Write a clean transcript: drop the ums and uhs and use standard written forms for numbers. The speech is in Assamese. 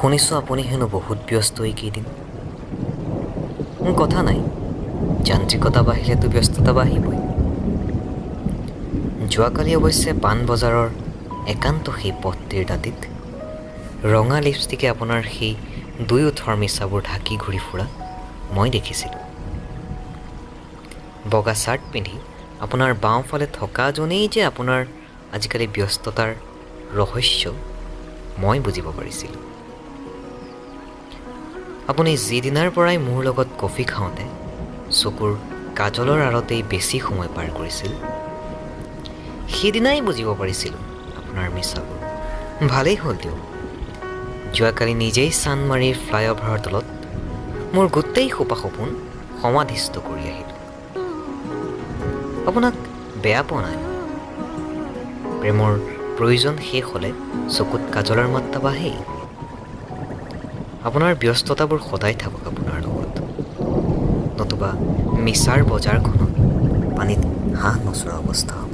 শুনিছোঁ আপুনি হেনো বহুত ব্যস্ত এইকেইদিন। কথা নাই, যান্ত্ৰিকতা বাঢ়িলেতো ব্যস্ততা বাঢ়িবই। যোৱাকালি অৱশ্যে পাণবজাৰৰ একান্ত সেই পথটিৰ দাঁতিত ৰঙা লিপষ্টিকে আপোনাৰ সেই দুই ওঠৰ মিছাবোৰ ঢাকি ঘূৰি ফুৰা মই দেখিছিলোঁ। বগা চাৰ্ট পিন্ধি আপোনাৰ বাওঁফালে থকাজনেই যে আপোনাৰ আজিকালি ব্যস্ততাৰ ৰহস্য, মই বুজিব পাৰিছিলোঁ। আপুনি যিদিনাৰ পৰাই মোৰ লগত কফি খাওঁতে চকুৰ কাজলৰ আঁৰতেই বেছি সময় পাৰ কৰিছিল, সেইদিনাই বুজিব পাৰিছিলোঁ আপোনাৰ মিছাবোৰ। ভালেই হ'ল দিয়ক, যোৱাকালি নিজেই চানমাৰীৰ ফ্লাইঅভাৰৰ তলত মোৰ গোটেই সোপা সপোন সমাধিস্থ কৰি আহিলোঁ। আপোনাক বেয়া পোৱা নাই মই। প্ৰেমৰ প্ৰয়োজন শেষ হ'লে চকুত কাজলৰ মাত্ৰা বাঢ়েই। আপোনাৰ ব্যস্ততাবোৰ সদায় থাকক আপোনাৰ লগত, নতুবা মিছাৰ বজাৰখনত পানীত হাঁহ নচৰা অৱস্থা হ'ব।